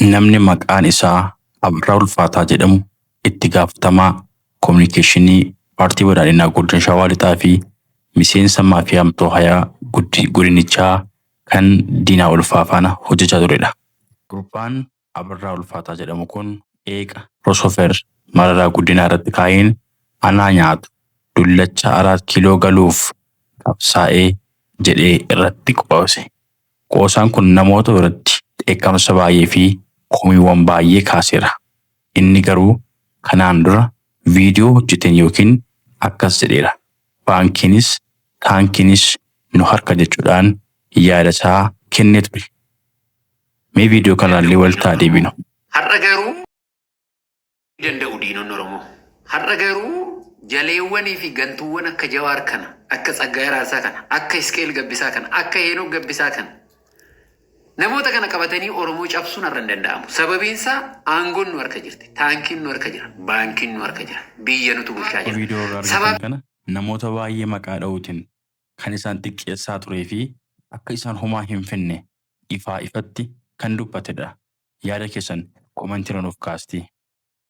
Namni maqaan isaa Abarraa Ulfaataa jedhamu itti gaafatamaa kominikeeshinii paartii badhaadhinaa godina Shawaa Lixaa fi miseensa maafiyaa Mitoo godinichaa kan Diinaa Ulfaa faana hojjechaa turedha. Gurbaan Abarraa Ulfaataa jedhamu kun eeqa Pirofeesar Mararaa Guddinaa irratti kaa'een anaa nyaatu dullacha Araat Kiiloo galuuf qabsaa'ee jedhee irratti qoose. Qoosaan kun namoota biratti dheekkamsa baay'ee fi komiiwwan baay'ee kaaseera. Inni garuu kanaan dura viidiyoo hojjeteen yookiin akkas jedheera. Baankiinis taankiinis nu harka jechuudhaan yaada isaa kennee ture. Mee viidiyoo kanaallee walitti haa deebinu. Har'a garuu danda'u diinonni Oromoo. Har'a garuu jaleewwanii fi gantuuwwan akka Jawaar kana, akka Tsaggaayee Raarsaa kana, akka Hisqeel Gabbisaa kana, akka Heenok Gabbisaa kana namoota kana qabatanii Oromoo cabsuun har'a hin danda'amu. Sababiin isaa aangoon nu harka jirti, taankiin nu harka jira, baankiin nu harka jira, biyya nutu bulchaa jira. Viidiyoo irraa argatan kana namoota baay'ee maqaa dha'uutiin kan isaan xiqqeessaa turee fi akka isaan homaa hin finne ifaa ifatti kan dubbatedha. Yaada keessan komantii nuuf kaasti.